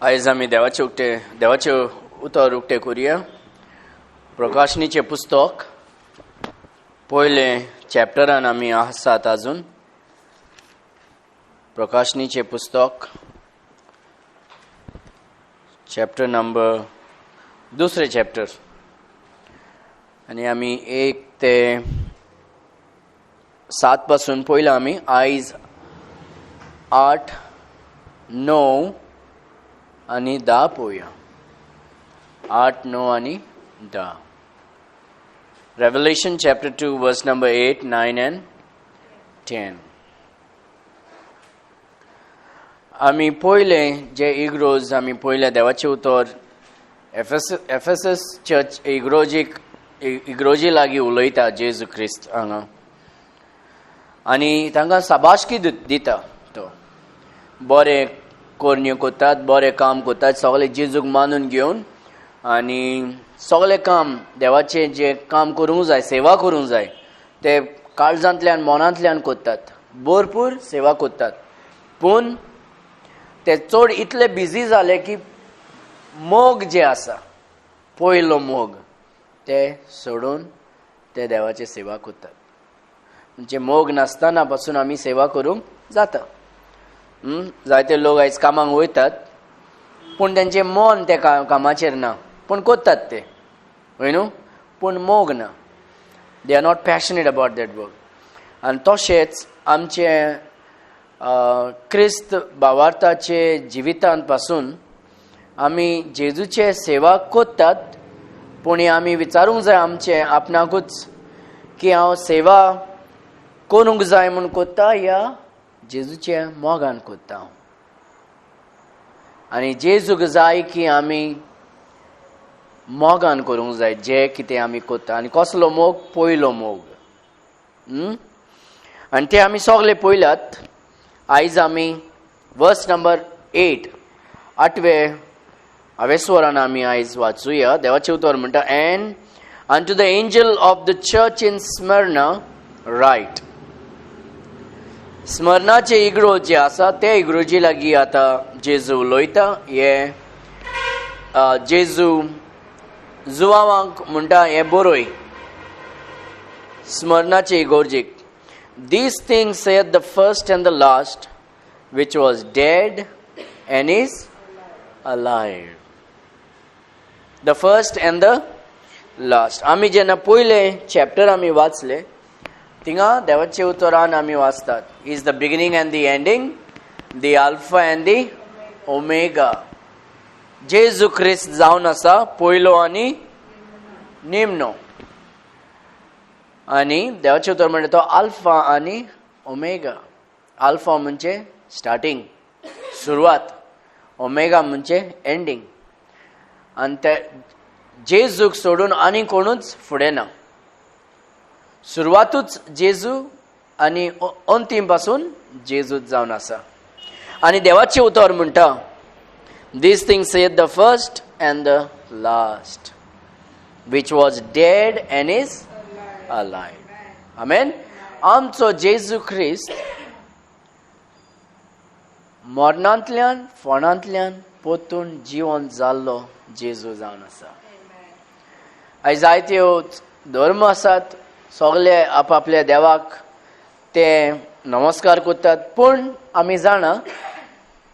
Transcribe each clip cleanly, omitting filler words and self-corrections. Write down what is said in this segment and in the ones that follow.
आयज आमी देवाचे उक्ते देवाचे उतर उक्ते करुया. प्रकाशनीचें पुस्तक पयलें चॅप्टरान आमी आसात आजून. प्रकाशनीचें पुस्तक चॅप्टर नंबर दुसरें चॅप्टर आनी आमी 1 ते 7 पासून पयलां आमी आयज 8, 9 आनी 10 पळोवया. 8, 9 आनी 10. Revelation chapter 2 verse number 8, 9 and 10. आमी पयले जे इग्रोज आमी पयले देवाचें उतर एफएसएस चर्च इग्रोजीक इग्रोजी लागीं उलयता जेजू क्रिस्त हांगा आनी तांकां साबाशकी दिता. तो बरें करण्यो करतात, बरें काम करतात, सगळे जेजूक मानून घेवन आनी सगळें काम देवाचें जें काम करूंक जाय, सेवा करूंक जाय, ते काळजांतल्यान मनांतल्यान करतात, भरपूर सेवा करतात. पूण ते चड इतले बिजी जाले की मोग जे आसा पयलो मोग ते सोडून ते देवाची सेवा करतात. म्हणजे मोग नासतना पासून आमी सेवा करूंक जाता. जायते लोक आयज कामाक वयतात पूण तेंचें मन ते कामाचेर ना, पूण करतात ते, हय न्हू, पूण मोग ना. They are not passionate about that work. आनी तशेंच आमचे क्रिस्त भावार्थाचे जिवितांत पासून आमी जेजूचे सेवा करतात, पूण आमी विचारूंक जाय आमचे आपणाकूच की हांव सेवा करूंक जाय म्हूण करता या जेजूच्या मोगान करता हांव. आनी जेजूक जाय की आमी मोगान करूंक जाय जे कितें आमी करता. आनी कसलो मोग? पयलो मोग. आनी ते आमी सगळे पयल्यात. आयज आमी वर्स नंबर 8 आठवे हावेस्वरान आमी आयज वाचुया. देवाचें उतर म्हणटा, and unto the angel of the church in Smyrna write. स्मरणाचे इग्रोज जे आसा ते इग्रोजी लागीं आतां जेजू उलयता. हे जेजू जुवावांक म्हणटा हें बरय स्मरणाचे इगोर्जीक. These things saith the first and the last, which was dead and is alive. The first and the last. आमी जेन्ना पयले चॅप्टर आमी वाचले थिंगा देवाचे उतरान आमी वाचतात, is the beginning and the ending, the alpha and the omega. जेजू क्रिस्त जावन आसा पयलो आनी निमणो. आनी देवाचें उतर म्हणटा तो आल्फा आनी ओमेगा. आल्फा म्हणजे स्टार्टींग, सुरवात, ओमेगा म्हणजे एंडींग. आनी ते जेजूक सोडून आनी कोणूच फुडें ना. सुरवातूच जेजू आनी अंतीम पासून जेजूच जावन आसा. आनी देवाचें उतर म्हणटा, these things saith the first and the last, which was dead and is alive. Amen. आमचो जेजू क्रिस्त मरणांतल्यान फोणांतल्यान पोतून जिवन जाल्लो जेजू जावन आसा. आयज जायत्यो धर्म आसात, सगळे आपआपल्या देवाक ते नमस्कार करतात, पूण आमी जाणा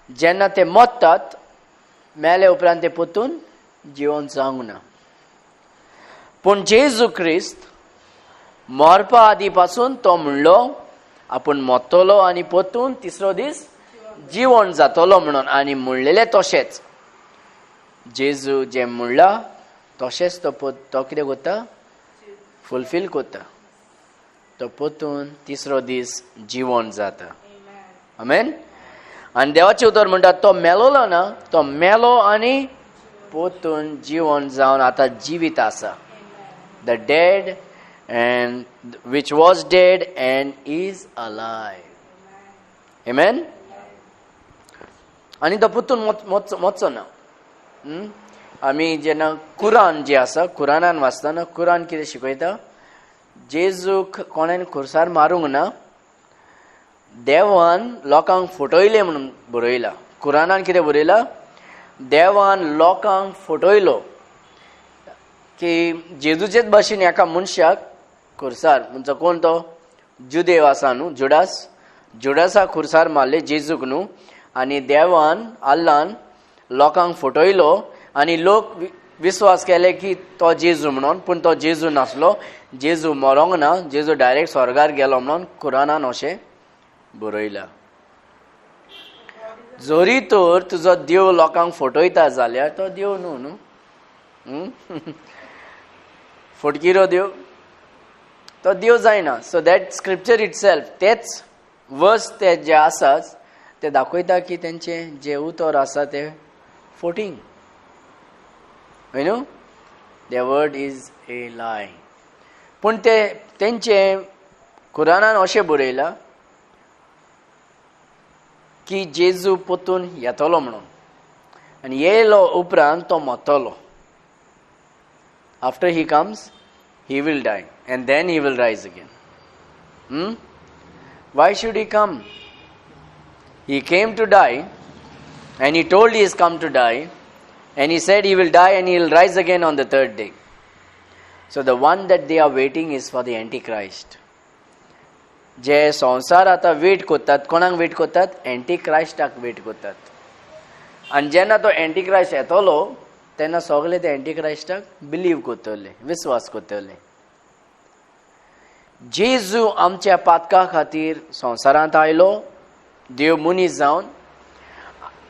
जेन्ना ते मरतात मेले उपरांत ते पोतून जिवन जावंक ना. पूण जेजू क्रिस्त मरपा आदी पासून तो म्हणलो आपूण मरतलो आनी पोतून तिसरो दीस जिवन जातलो म्हणून. आनी म्हणलेलें तशेंच जेजू जें म्हणला तशेंच तो तो कितें करता, फुलफील करता. तो पोतून तिसरो दीस जिवन जाता. आमेन. आनी देवाचें उतर म्हणटा तो मेलोलो ना, तो मेलो आनी पोतून जिवन जावन आतां जिवीत आसा. The dead and which was dead and is alive. Amen. आनी तो पोतून मोचो ना. आमी जेन्ना कुरान जे आसा कुरानान वाचतना कुरान कितें शिकयता, जेजूक कोणेन खुर्सार मारूंक ना, देवान लोकांक फटयले म्हणून बरयला. कुरानान कितें बरयलां, देवान लोकांक फटयलो की जेजूचेच भाशेन एका मनशाक खुर्सार, म्हणजे कोण तो जुदेव आसा न्हू, जुडास, जुडासाक खुर्सार मारले जेजूक न्हू. आनी देवान अल्लान लोकांक फटयलो आनी लोक विस्वास केले की तो जेजू म्हणून, पूण तो जेजू नासलो. जेजू मरोंक ना, जेजू डायरेक्ट स्वर्गार गेलो म्हणून कुरानान अशें बरयलां. जरी तर तुजो देव लोकांक फटयता जाल्यार तो देव न्हू न्हू, फटकिरो देव तो देव जायना. So that scripture itself, तेच वर्स ते जे आसात ते दाखयता की तेंचे जे उतर आसा ते फोटींग, हय न्हू, the word is a lie. पूण ते तेंचे कुरानान अशें बरयलां की जेजू परतून येतलो म्हणून, आनी येयलो उपरांत तो मरतलो. After he comes he will die and then he will rise again. Why should he come? He came to die and he told he is come to die and he said he will die and he will rise again on the third day. So the one that they are waiting is for the Antichrist. जे संवसार आतां weight करतात, कोणाक weight करतात? एंटीक्रायस्टाक weight करतात. आनी जेन्ना तो एंटीक्रायस्ट येतलो तेन्ना सगळे ते एंटीक्रायस्टाक बिलीव करतले, विस्वास करतले. जेजू आमच्या पातका खातीर संवसारांत आयलो देव मनीस जावन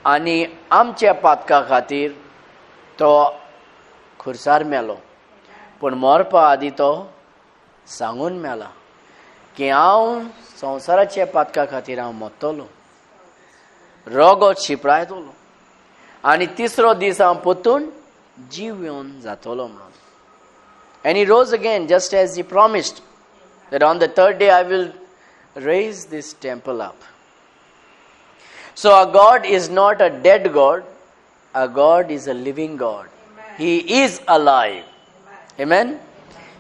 आनी आमच्या पातका खातीर तो खुर्सार मेलो. पूण मरपा आदी तो सांगून मेला की हांव संवसाराच्या पातका खातीर हांव मरतलो, रगत शिपरायतलो आनी तिसरो दीस हांव परतून जीव येवन जातलो म्हणून. And he rose again just as he promised that on the third day I will raise this temple up. So our God is not a dead God, our God is a living God. He is alive. Amen?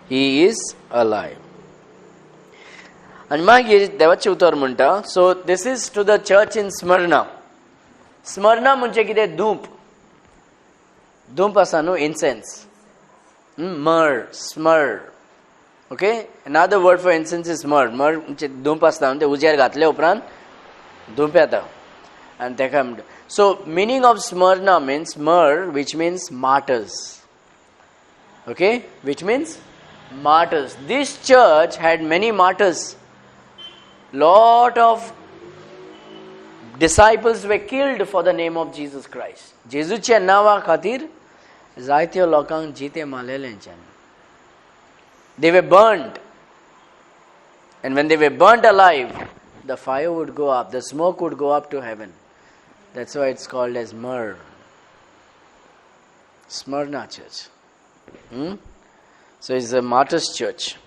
He is alive. आनी मागीर देवाचें उतर म्हणटा, so this is to the church in Smyrna. Smyrna म्हणजे कितें? धूप. धूप आसा न्हू, incense, myrrh, smyrna. Okay, another word for incense is myrrh. Myrrh म्हणजे धूप आसता न्हू, ते उज्यार घातले उपरांत धूप येता आनी तेका म्हणटा. So meaning of Smyrna means myrrh, which means martyrs. Okay, which means martyrs. This church had many martyrs. Lot of disciples were killed for the name of Jesus Christ. जेजूच्या नांवा खातीर जायत्या लोकांक जिते मारलेले तेंच्यांनी. They were burnt. And when they were burnt alive, the fire would go up, the smoke would go up to heaven. That's why it's called as myrrh. Smyrna church. So it's a martyrs church.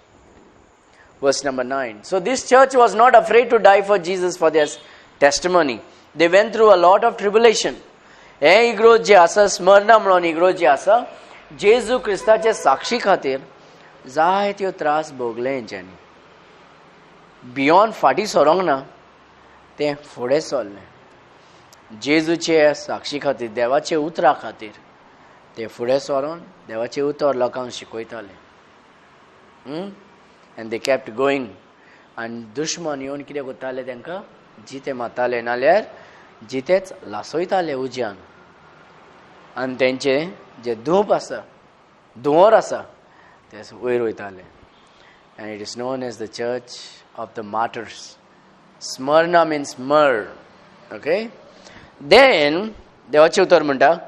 Verse number 9. So this church was not afraid to die for Jesus, for their testimony. They went through a lot of tribulation. हे इग्रोज जे आसा, स्मरणा म्हणून इग्रोज जे आसा, जेजू क्रिस्ताचे साक्षी खातीर जायत्यो त्रास भोगले हेंच्यांनी. भियोन फाटीं सरोंक ना, ते फुडें सरले जेजूचे साक्षी खातीर, देवाचे उतरा खातीर. ते फुडें सरोन देवाचें उतर लोकांक शिकयताले and they kept going. आनी दुश्मन येवन कितें करताले? तांकां जिते मारताले नाल्यार जितेच लासयताले उज्यान आनी तेंचे जे धूप आसा, धुंवर आसा, ते वयर वयताले. And it is known as the church of the martyrs. Smyrna means myrrh. Okay, then देवाचें उतर म्हणटा,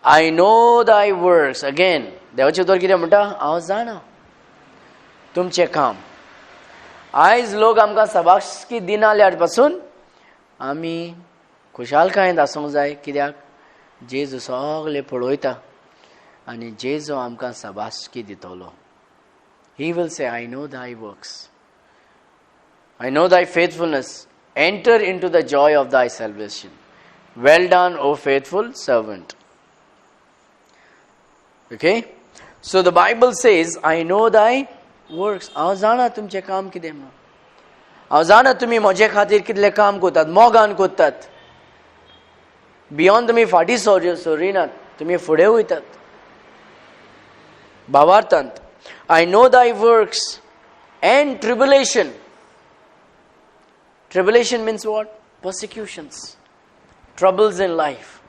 I know thy works. Again देवाचें उतर कितें म्हणटा? हांव जाणा तुमचें काम. आयज लोक आमकां सबासकी दिना जाल्यार पासून आमी खुशालकायेंत आसूंक जाय, कित्याक जेजू सगळे पळयता आनी जेजू आमकां सबासकी दितलो. He will say, "I know thy works, I know thy faithfulness. Enter into the joy of thy salvation. Well done, O faithful servant." Okay? So the Bible says, "I know thy works." हांव जाणा तुमचें काम कितें म्हणून. हांव जाणा तुमी म्हजे खातीर कितलें काम करतात, मोगान करतात. भियोन तुमी फाटीं सरिनात, तुमी फुडें वयतात. भावार्थांत, I know thy works and tribulation. Tribulation means what? Persecutions, troubles in life.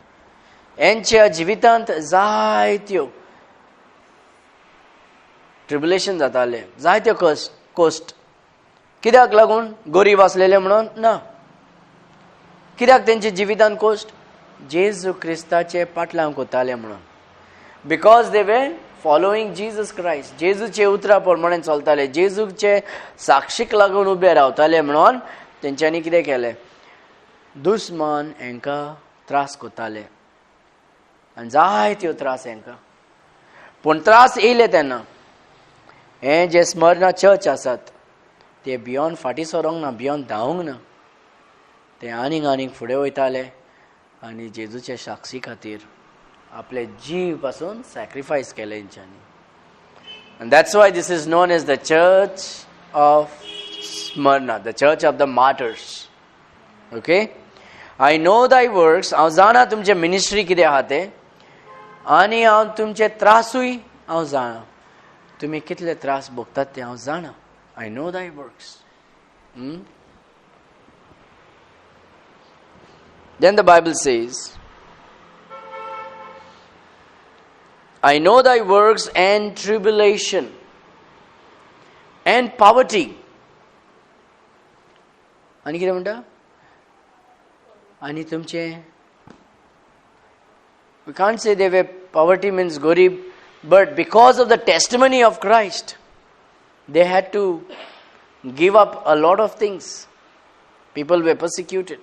यांच्या जिवितांत जायत्यो ट्रिबुलेशन जाताले, जायत्यो कश्ट कोश्ट. कित्याक लागून? गरीब आसलेले म्हणून ना. कित्याक तेंच्या जिवितांत कोश्ट? जेजू क्रिस्ताचे पाटलां कोताले म्हणून. Because they were following Jesus Christ. जेजूचे उतरां प्रमाणे चलताले, जेजूचे साक्षीक लागून उबे रावताले म्हणून तेंच्यांनी कितें केलें? दुस्मान हांकां त्रास कोताले आनी जायत्यो त्रास हांकां. पूण त्रास येयले तेन्ना हे जे स्मरणा चर्च आसात ते भियोन फाटीं सरोंक ना, भियोन धांवंक ना. ते आनीक आनीक फुडें वयताले आनी जेजूच्या साक्षी खातीर आपले जीव पासून सॅक्रिफायस केले तेंच्यांनी. And that's why this is known as the Church of Smyrna, the Church of the Martyrs. Okay? I know thy works. हांव जाणा तुमचे मिनिस्ट्री कितें आहा तें, आनी हांव तुमचे त्रासूय हांव जाणा. तुमी कितले त्रास भोगतात ते हांव जाणा. I know thy works. Then the Bible says, I know thy works and tribulation and poverty. आनी कितें म्हणटा? आनी तुमचे, we can't say they were, poverty means गरीब, but because of the testimony of Christ, they had to give up a lot of things. People were persecuted.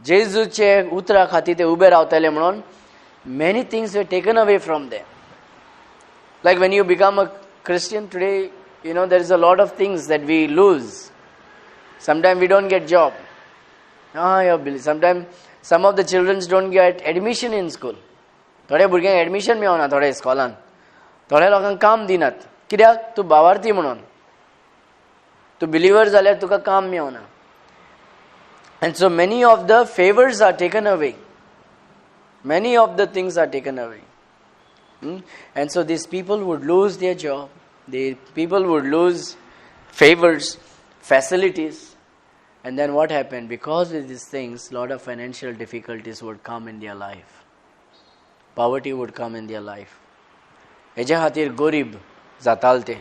जेजूचे उतरा खातीर ते उबे रावताले म्हणून many things were taken away from them. Like when you become a Christian today, there is a lot of things that we lose. Sometimes we don't get job. Ah, sometimes some of the children don't get admission in school. थोड्या भुरग्यांक admission मेळना थोड्या इस्कॉलान. थोड्या लोकांक काम दिनात. कित्याक? तूं भावार्थी म्हणून. तूं बिलिवर जाल्यार तुका काम मेळना. And so many of the favors are taken away. Many of the things are taken away. And so these people would lose their job. The people would lose favors, facilities. And then what happened? Because of these things, a lot of financial difficulties would come in their life. Poverty would come in their life. हेज्या खातीर गरीब जाताले ते,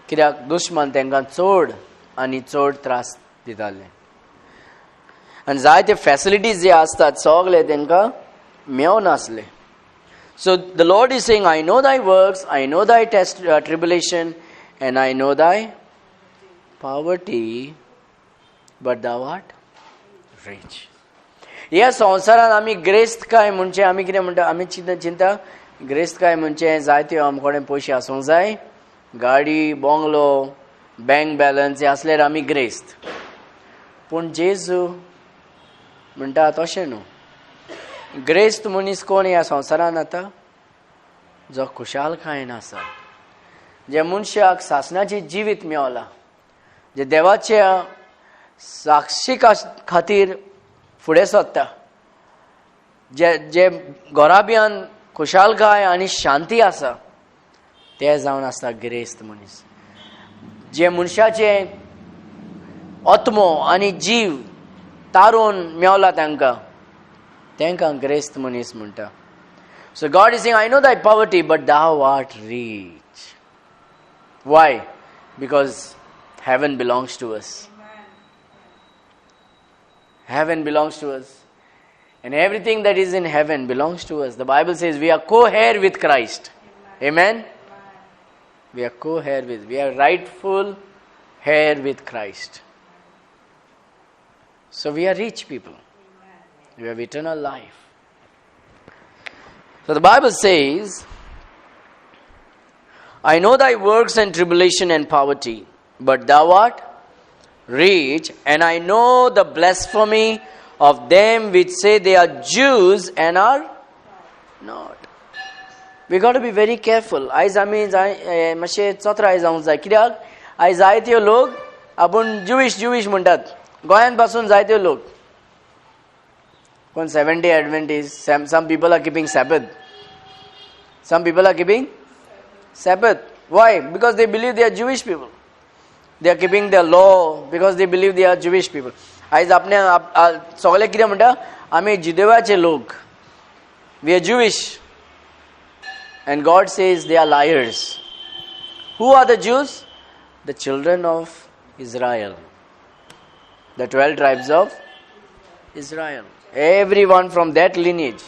कित्याक दुश्मन तांकां चड आनी चड त्रास दिताले आनी जायते फॅसिलिटीज जे आसतात सगळे तांकां मेळनासले. So the Lord is saying, I know thy works, I know thy test tribulation, and I know thy poverty, but thou art rich. ह्या संवसारांत आमी ग्रेस्त काय म्हणजे आमी कितें म्हणटा? आमी चिंता चिंता ग्रेस्त काय म्हणजे जायत्यो आमचे कडेन पयशे आसूंक जाय, गाडी, बंगलो, बँक बॅलन्स हे आसल्यार आमी ग्रेस्त. पूण जेजू म्हणटा तशें न्हू. ग्रेस्त मनीस कोण ह्या संवसारांत आतां? जो खुशालकायेन आसा, जे मनशाक सासणाचें जिवीत मेवलां, जे देवाच्या साक्षी खातीर फुडें सरता, जे जे घराब्यान खुशालकाय आनी शांती आसा, ते जावन आसता गिरेस्त मनीस. जे मनशाचे आत्मो आनी जीव तारोन मेवला तांकां, तांकां ग्रेस्त मनीस म्हणटा. So God is saying, I know thy poverty, but thou art rich. Why? Because heaven belongs to us. Heaven belongs to us. And everything that is in heaven belongs to us. The Bible says we are co heir with Christ. Amen? We are co heir with, we are rightful heir with Christ. So we are rich people. We have eternal life. So the Bible says, I know thy works and tribulation and poverty, but thou art rich, and I know the blasphemy of them which say they are Jews and are not. We got to be very careful. आयज आमी जाय मातशे चत्राय जावंक जाय, कित्याक आयज जायत्यो लोक आपूण ज्युवीश ज्युवीश म्हणटात. गोंयांत पासून जायत्यो लोक कोण Seventh Day Adventist. Some people are keeping Sabbath. Some people are keeping Sabbath. Why? Because they believe they are Jewish people. They are keeping the law because they believe they are Jewish people. आयज आपणे सगळे कितें म्हणटा, आमी जुदेवाचे लोक, we are Jewish. And God says they are liars. Who are the Jews? The children of Israel, the 12 tribes of Israel. Everyone from that lineage.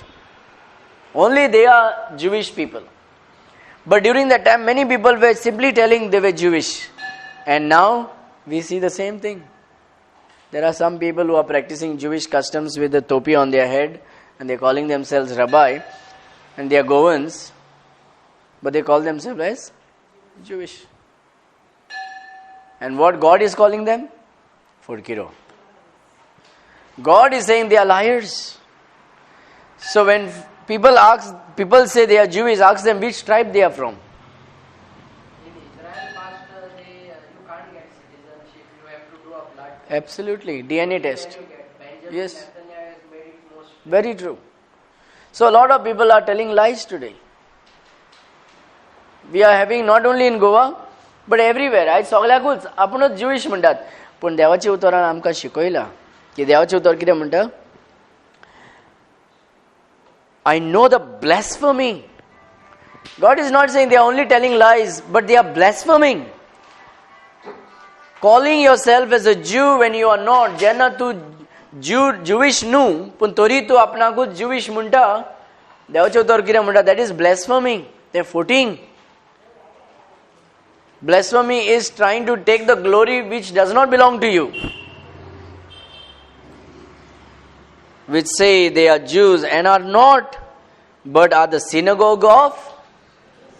Only they are Jewish people. But during that time, many people were simply telling they were Jewish. And now we see the same thing. There are some people who are practicing Jewish customs with a topi on their head and they're calling themselves rabbi and they are Goans, but they call themselves as Jewish. And what God is calling them? Furkiro. God is saying they are liars. So when people ask, people say they are Jewish, ask them which tribe they are from. In Israel, pastor, they you can't get citizenship. You have to do a blood test. Absolutely, DNA test. Then you get. Benjamin Yes. Netanyahu has made it most. Very true. So a lot of people are telling lies today. We are having not only in Goa but everywhere. आयज सगळ्याकूच आपुणूच Jewish म्हणटात, पूण देवाच्या उतरान आमकां शिकयलां की देवाचें उतर कितें म्हणटा? I know the blasphemy. God is not saying they are only telling lies, but they are blaspheming. Calling yourself as a Jew when you are not. जेन्ना तूं ज्यू ज्युईश न्हू पूण तरी तूं आपणाकूच ज्युईश म्हणटा, देवाचें उतर कितें म्हणटा? That is blasphemy. तें फोटींग. Blasphemy is trying to take the glory which does not belong to you. Which say they are Jews and are not, but are the synagogue of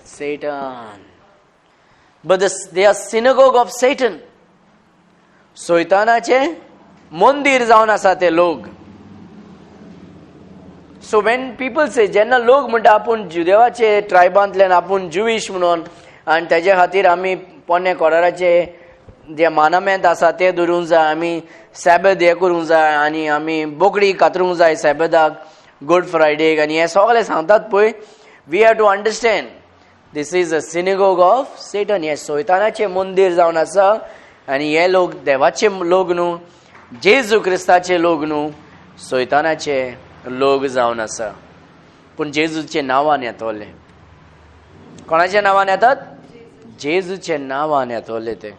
Satan. But they are synagogue of Satan. सोयतानाचे मंदीर जावन आसा ते लोक. So when people से, जेन्ना लोक म्हणटा आपूण जुदेवाचे ट्रायबांतल्यान, आपूण ज्युईश म्हणून आनी तेजे खातीर आमी पोन्ने कोराराचे जे मानामेंत आसा ते धरूंक जाय, आमी सॅबद हें करूंक जाय आनी आमी बोकडी कातरूंक जाय सॅबदाक, गुड फ्रायडेक, आनी हें सगळें सांगतात पळय, we have to understand this is a synagogue of Satan. हें सोयतानाचें मंदीर जावन आसा आनी हे लोक देवाचे लोक न्हू, जेजू क्रिस्ताचे लोक न्हू, सोयतानाचे लोक जावन आसा. पूण जेजूचे नांवान येतले. कोणाच्या नांवान येतात? जेजूच्या नांवान येतले ते.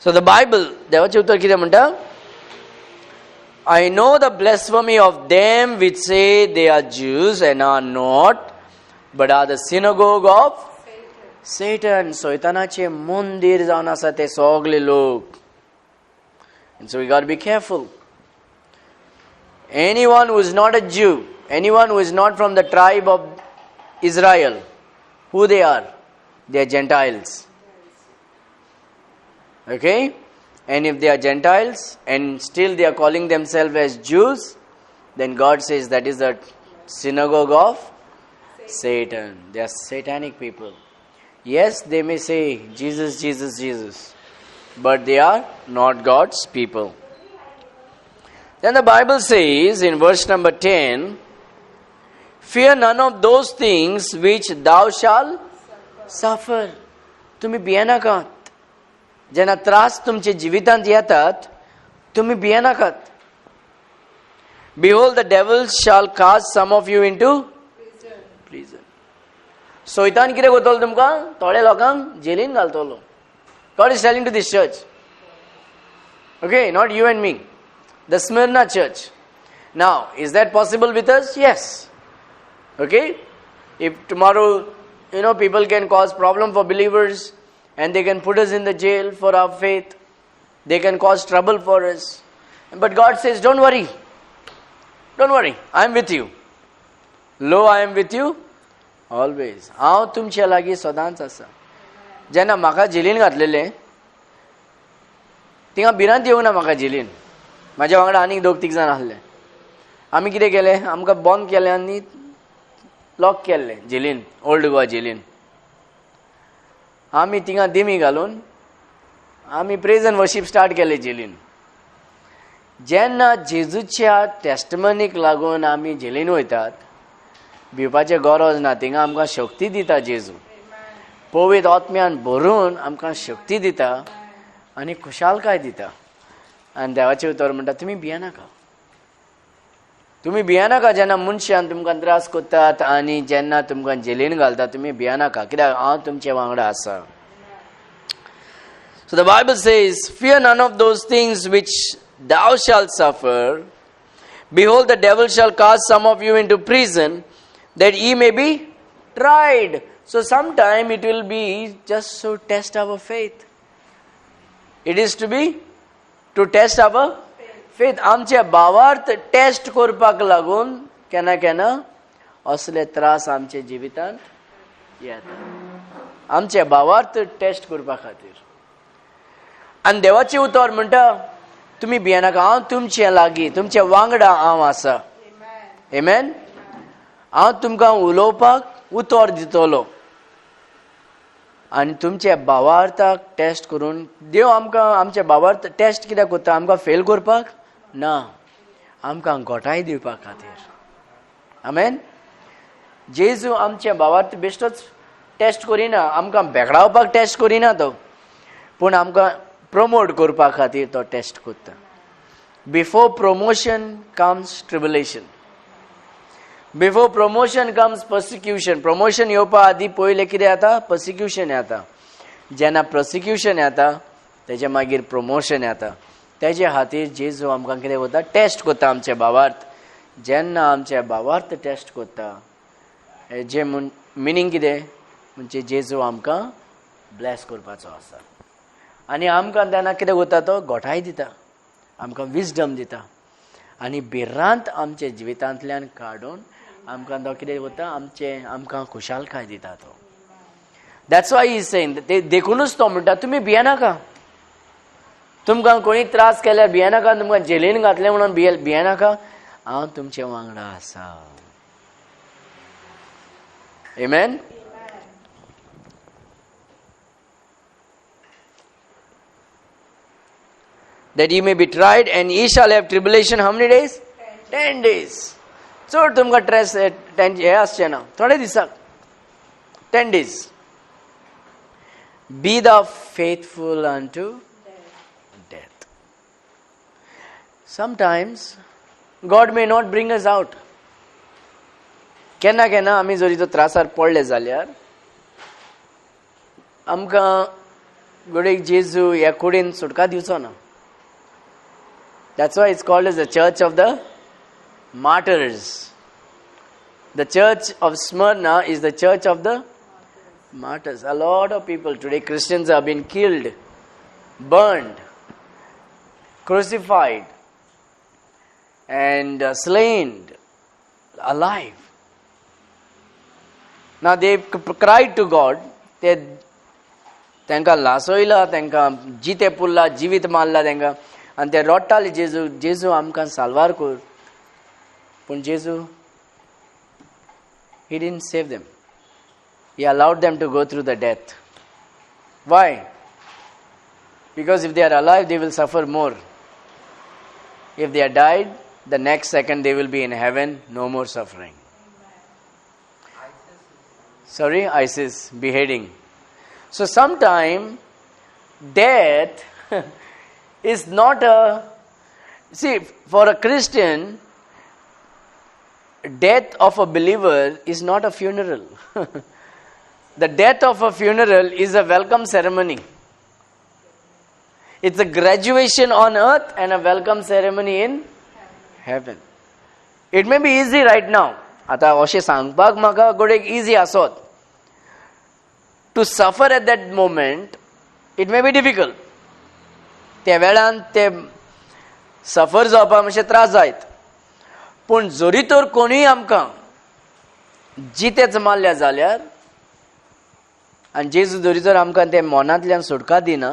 सो the Bible, देवाचें उतर कितें म्हणटा? I know the blasphemy of them which say they are Jews and are not, but are the synagogue of Satan. सैतानाचे मंदीर जावन आसा ते सगळे लोक. And so we got to be careful. Anyone who is not a Jew, anyone who is not from the tribe of Israel, who they are? They are Gentiles. Okay? And if they are Gentiles and still they are calling themselves as Jews, then God says that is the synagogue of Satan. They are satanic people. Yes, they may say Jesus, Jesus, Jesus, but they are not God's people. Then the Bible says in verse number 10, "Fear none of those things which thou shalt suffer." तुम्ही भियेनाकात. जेन्ना त्रास तुमच्या जिवितांत येतात तुमी भियेनाकात. Behold, the devil shall cast some of you into prison. सोयतान कितें करतलो तुमकां? थोड्या लोकांक जेलीन घालतलो. God is telling to this church. Okay, not you and me. The Smyrna church. Now, is that possible with us? Yes. Okay? If tomorrow, people can cause problem for believers and they can put us in the jail for our faith. They can cause trouble for us. But God says, "Don't worry. Don't worry. I am with you. Lo, I am with you always." हांव तुमच्या लागीं सदांच आसा. जेन्ना म्हाका जेलीन घातलेलें थिंगा भिरांत येवंक ना म्हाका जेलीन. म्हाज्या वांगडा आनीक दोग तीग जाण आसले. आमी कितें केलें, आमकां बंद केलें आनी लॉक केल्लें जेलीन, ओल्ड गोवा जेलीन. आमी थिंगा दिमी घालून आमी प्रेज एंड वर्शीप स्टार्ट केलें जेलीन. जेन्ना जेजूच्या टेस्टमनीक लागून आमी झेलीन वयतात, भिवपाचें गरज ना. थिंगा आमकां शक्ती दिता जेजू, पवित्र आत्म्यान भरून आमकां शक्ती दिता आनी खुशालकाय दिता. आनी देवाचें उतर म्हणटा तुमी भियेनाका, तुमी भियेनाका. जेन्ना मनशान तुमकां त्रास करतात आनी जेन्ना तुमकां जेलीन घालतात तुमी भियेनाका, कित्याक हांव तुमचे वांगडा आसा. So the Bible says, fear none of those things which thou shalt suffer. Behold, the devil shall cast some of you into prison, that ye may be tried. So sometime it will be just to test our faith. It is to be to test our faith. आमचे भावार्थ taste करपाक लागून केन्ना केन्ना असले त्रास आमच्या जिवितांत येता, आमचे भावार्थ टेस्ट करपा खातीर. आनी देवाचें उतर म्हणटा तुमी भियेनाका, हांव तुमचे लागीं, तुमचे वांगडा हांव आसा. आमेन. हांव तुमकां उलोवपाक उतर दितलो आनी तुमच्या भावार्थाक टेस्ट करून. देव आमकां आमच्या भावार्थ टेस्ट कित्याक करता? आमकां फेल करपाक ना, आमकां घोटाय दिवपा खातीर. आमेन. जेजू आमच्या भावार्थ बेश्टोच टेस्ट करिना, आमकां बेगडावपाक टेस्ट करिना तो, पूण आमकां प्रमोट करपा खातीर तो टेस्ट करता. Before promotion comes tribulation, before promotion comes persecution. Promotion येवपा आदी पयलें कितें येता? पर्सिक्युशन येता. जेन्ना प्रोसिक्युशन येता तेजे मागीर प्रमोशन येता. तेजे खातीर जेजू आमकां कितें करता? टेस्ट करता आमचे भावार्थ. जेन्ना आमचे भावार्थ टेस्ट करता, हेजें म्हूण मिनींग कितें म्हणजे जेजू आमकां ब्लेस करपाचो आसा. आनी आमकां तेन्ना कितें करता? तो घोटाय दिता, आमकां विजडम दिता आनी भिरांत आमच्या जिवितांतल्यान काडून आमकां तो कितें करता? आमचे आमकां खुशालकाय दिता तो. That's why is saying, देखुनूच तो म्हणटा तुमी भियेनाका. तुमकां कोणी त्रास केल्यार भियेनाका, तुमकां जेलीन घातलें म्हणून भियेनाका, हांव तुमचे वांगडा आसा. Amen. That ye may be tried, and ye shall have tribulation how many days? 10 days. चड तुमकां ट्रेस हें आसचें ना, थोडे दिसाक, 10 days. Be thou faithful unto death. Sometimes God may not bring us out. केन्ना केन्ना आमी जरी तो त्रासार पडले जाल्यार आमकां घडये जेजू ह्या कुडीन सुटका दिवचो ना. That's why it's called as the Church of the Martyrs. The Church of Smyrna is the Church of the Martyrs. A lot of people today, Christians, have been killed, burned, crucified, and slain alive. Now they cried to God. ते तांकां लासयला, तांकां जिते पुरला, जिवीत मारला तांकां, आनी ते रडटाले जेजू, जेजू आमकां साल्वार कर. पूण जेजू he didn't save them. He allowed them to go through the death. Why? Because if they are alive, they will suffer more. If they are died, the next second they will be in heaven, no more suffering. Sorry, ISIS, beheading. So sometime death is not a... See, for a Christian, death of a believer is not a funeral. The death of a funeral is a welcome ceremony. It's a graduation on earth and a welcome ceremony in heaven. It may be easy right now. आता अशें सांगपाक म्हाका गोडेक easy आसत. To suffer at that moment, it may be difficult. त्या वेळान ते सफर जावपाक मातशें त्रास जायत. पूण जरी तर कोणूय आमकां जितेच मारल्या जाल्यार आनी जेजू जरी तर आमकां ते मनांतल्यान सुटका दिना,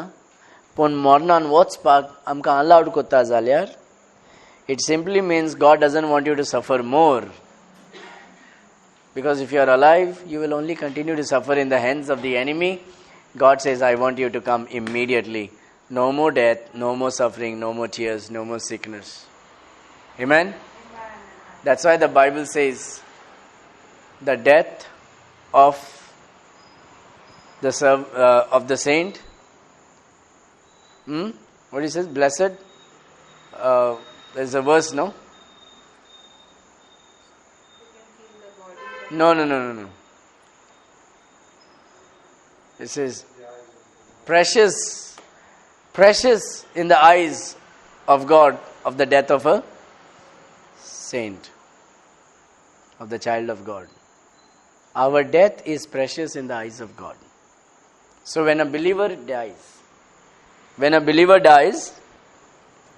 पूण मरणान वचपाक आमकां अलावड करता जाल्यार, it simply means God doesn't want you to suffer more. Because if you are alive, you will only continue to suffer in the hands of the enemy. God says, I want you to come immediately No more death, no more suffering, no more tears, no more sickness. Amen? That's why the Bible says the death of the of the saint. What he says? Blessed. There's a verse, no? No. It says, precious, precious in the eyes of God, of the death of a saint, of the child of God. Our death is precious in the eyes of God. So when a believer dies,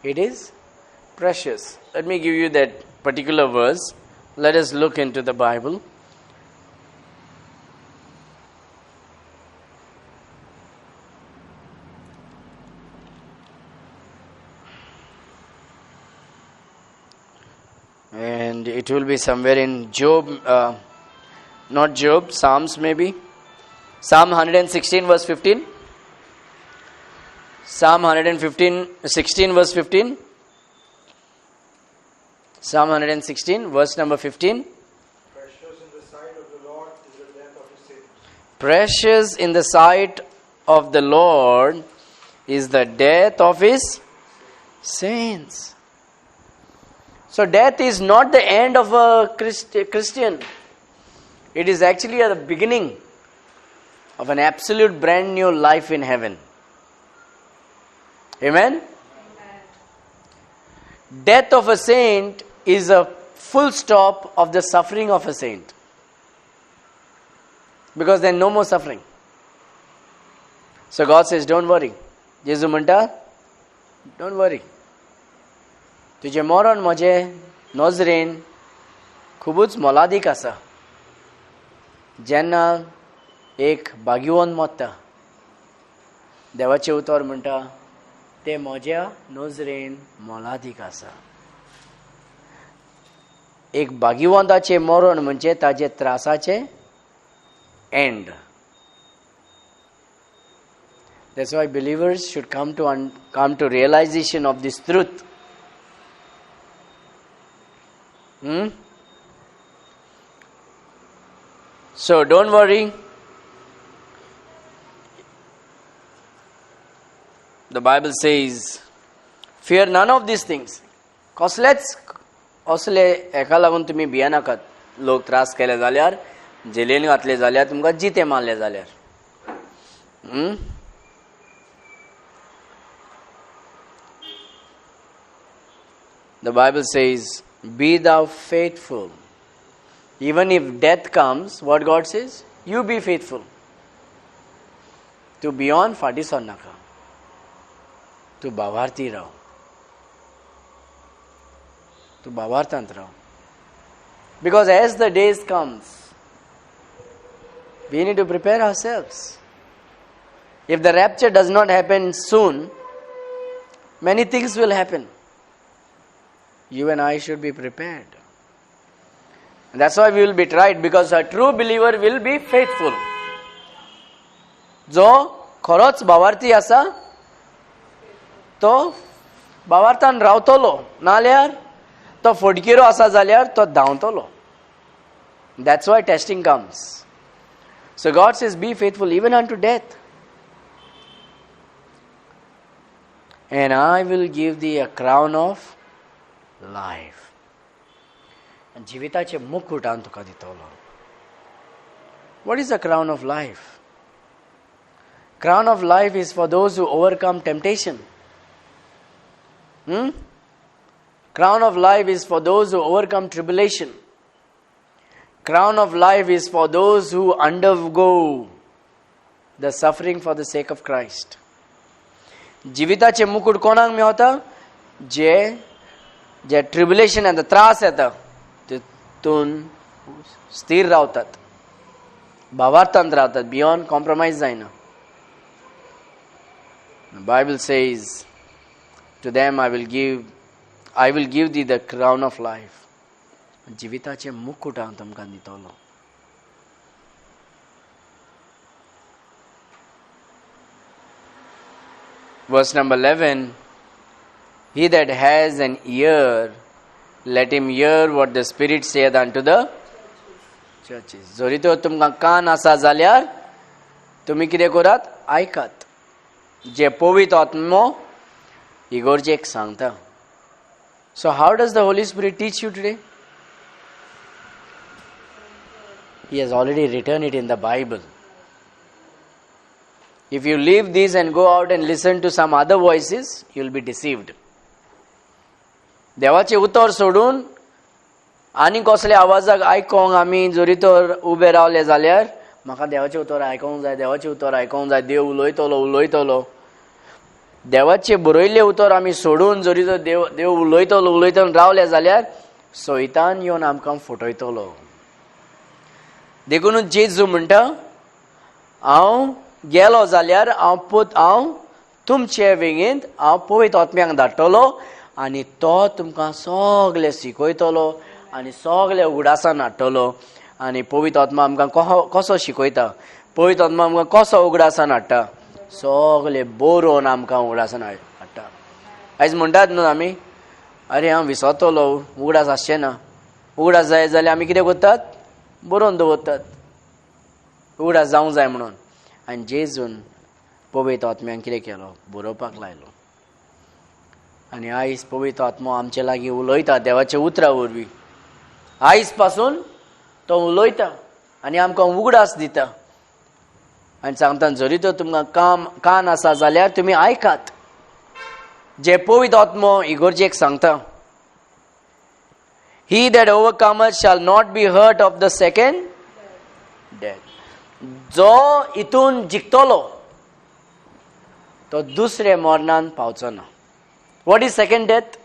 it is precious. Let me give you that particular verse. Let us look into the Bible. And it will be somewhere in Job, not Job, Psalms maybe. Psalm 116 verse 15. Psalm 116 verse 15. Psalm 116 verse number 15. Precious in the sight of the Lord is the death of his saints. Precious in the sight of the Lord is the death of his saints. So death is not the end of a Christian. It is actually the beginning of an absolute brand new life in heaven. Amen? Amen. Death of a saint is a full stop of the suffering of a saint. Because then no more suffering. So God says, don't worry. Jesu म्हणता, don't worry. तुजें मरण म्हजे नजरेन खुबूच मोलादीक आसा. जेन्ना एक भाग्यवंत मरता, देवाचें उतर म्हणटा तें म्हज्या नजरेन मोलादीक आसा. एक भाग्यवंताचें मरण म्हणजे ताजे त्रासाचें end. That's why believers should come to realization of this truth. So don't worry. The Bible says, fear none of these things. कसलेच असले हेका लागून तुमी भियेनाकात. लोक त्रास केले जाल्यार, जेलीन घातले जाल्यार, तुमकां जिते मारले जाल्यार. The Bible says, be thou faithful. Even if death comes, what God says? You be faithful. तूं भियोन फाटीं सरनाका. तूं भावार्थी राव. तूं भावार्थांत राव. Because as the days comes, we need to prepare ourselves. If the rapture does not happen soon, many things will happen. You and I should be prepared. And that's why we will be tried, because a true believer will be faithful. जो खरोच भावार्थी आसा तो भावार्थान रावतलो, नाल्यार तो फटकिरो आसा जाल्यार तो धांवतलो. That's why testing comes. So God says, be faithful even unto death, and I will give thee a crown of life. जिविताचे मुकुट हांव तुका दितलो. What is a crown of life? Crown of life is for those who overcome temptation. Crown of life is for those who overcome tribulation. Crown of life is for those who undergo the suffering for the sake of Christ. जिविताचे मुकुट कोणाक मेवता? जे जे tribulation येता, त्रास येता, तितून स्थिर रावतात, भावार्थांत रावतात, बियॉन्ड कॉम्प्रोमायज जायना. The Bible says, to them I will give thee the crown of life. जिविताचे मुकुट हांव तुमकां दितलो. Verse number 11, he that has an ear, let him hear what the Spirit saith unto the churches. जरी तर तुमकां कान आसा जाल्यार तुमी कितें करात, आयकात जे पवित्र आत्मो इगोर्जेक सांगता. So how does the Holy Spirit teach you today? He has already written it in the Bible. If you leave this and go out and listen to some other voices, you will be deceived. देवाचें उतर सोडून आनी कसल्या आवाजाक आयकोंक आमी जरी तर उबे रावले जाल्यार, म्हाका देवाचें उतर आयकोंक जाय, देवाचें उतर आयकोंक जाय, देव उलयतलो उलयतलो, देवाचें बरयल्लें उतर आमी सोडून जरी तर देव देव उलयतलो उलयतलो रावले जाल्यार सैतान येवन आमकां फटयतलो. देखूनच जेजू म्हणटा, हांव गेलो जाल्यार हांव पोत हांव तुमचे वेंगेंत हांव पवित्र आत्म्याक धाडटलो आनी तो तुमकां सगळें शिकयतलो आनी सगळे उगडासान हाडटलो. आनी पवित्र आत्मा आमकां कसो शिकयता, पवित्र आत्मा आमकां कसो उगडासान हाडटा, सगळे बरोवन आमकां उगडासान हाडटा. आयज म्हणटात न्हू आमी, अरे हांव विसरतलो, उगडास आसचें ना. उगडास जाय जाल्यार आमी कितें करतात, बरोवन दवरतात उगडास जावंक जाय म्हणून. आनी जेजून पवित्र आत्म्यान कितें केलो, बरोवपाक लायलो. आनी आयज पवित्र आत्मो आमचे लागीं उलयता देवाच्या उतरा वरवीं. आयज पासून तो उलयता आनी आमकां उगडास दिता आनी सांगता, जरी तर तुमकां काम कान आसा जाल्यार तुमी आयकात जे पवित्र आत्मो इगोर्जेक सांगता. He that overcometh shall not be hurt of the second death. जो हितून जिखतलो तो दुसरे मरणान पावचो ना. What is second death?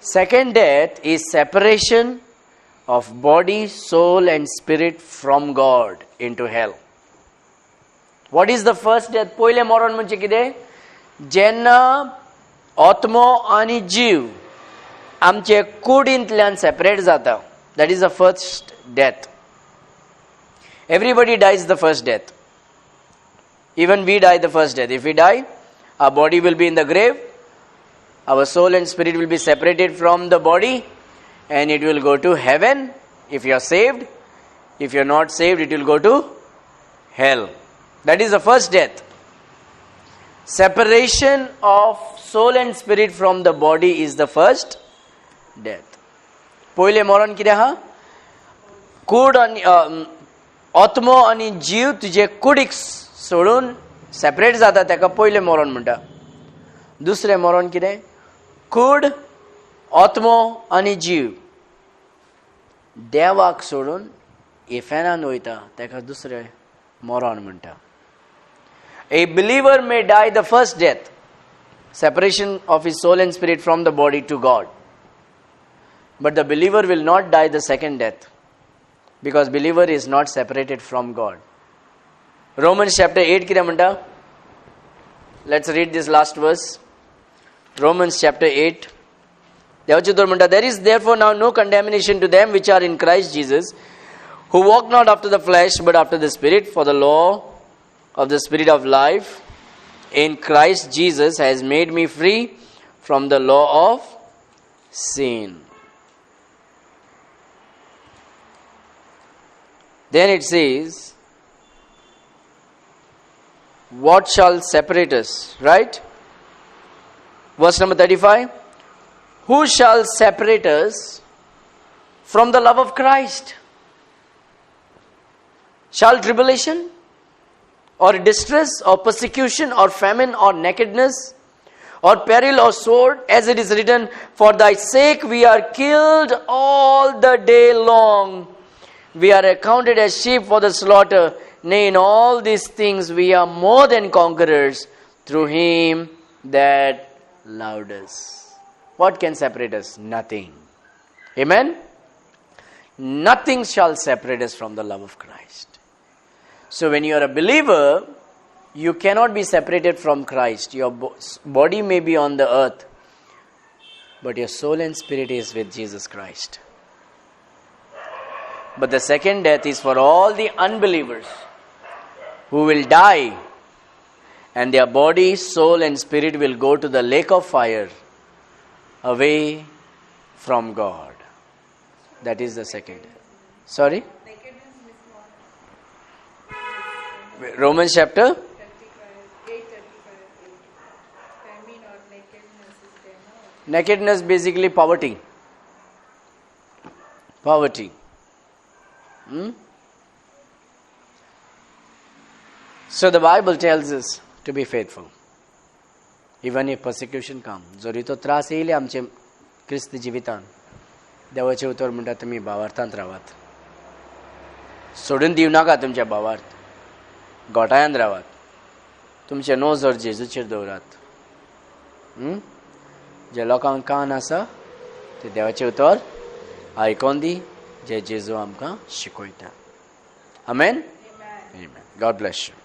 Second death is separation of body, soul and spirit from God into hell. What is the first death? पयलें मरण म्हणजे कितें? जेन्ना आत्मो आनी जीव आमचे कुडींतल्यान सेपरेट जाता, that is the first death. Everybody dies the first death. Even we die the first death. If we die, our body will be in the grave, our soul and spirit will be separated from the body, and it will go to heaven if you are saved. If you are not saved, it will go to hell. That is the first death. Separation of soul and spirit from the body is the first death. पयलें मरण कितें आहा? कूड आनी आत्मो आनी जीव तुजे कुडीक सोडून सेपरेट जाता, ताका पयलें मरण म्हणटा. दुसरें मरण कितें? कूड, आत्मो आनी जीव देवाक सोडून इफेर्नान वयता, ताका दुसरें मरण म्हणटा. A believer may die the first death, separation of his soul and spirit from the body to God. But the believer will not die the second death, because believer is not separated from God. Romans chapter 8 कितें म्हणटा? Let's read this last verse. Romans chapter 8. देवाचें उतर म्हणटा, there is therefore now no condemnation to them which are in Christ Jesus, who walk not after the flesh but after the Spirit, for the law of the Spirit of life in Christ Jesus has made me free from the law of sin. Then it says, what shall separate us? Right? Verse number 35. Who shall separate us from the love of Christ? Shall tribulation or distress or persecution or famine or nakedness or peril or sword, as it is written, for thy sake we are killed all the day long. We are accounted as sheep for the slaughter. Nay, in all these things we are more than conquerors through him that loved us. What can separate us? Nothing. Amen? Nothing shall separate us from the love of Christ. So when you are a believer, you cannot be separated from Christ. Your body may be on the earth, but your soul and spirit is with Jesus Christ. But the second death is for all the unbelievers who will die And their body, soul, and spirit will go to the lake of fire away from God. That is the second. Sorry? Romans chapter? Nakedness, basically poverty. Poverty. Hmm? So the Bible tells us to be faithful. Even if persecution come, जरी तो त्रास येयले आमचे क्रिस्त जिवितान, देवाचें उतर म्हणटा तुमी भावार्थांत रावात, सोडून दिवं नाका तुमच्या भावार्थ, गोठायान रावात, तुमचे नजर जेजूचेर दवरात. जे लोकांक कान आसा ते देवाचें उतर आयकोन दी, जे जेजू आमकां शिकयता. आमेन. God bless you.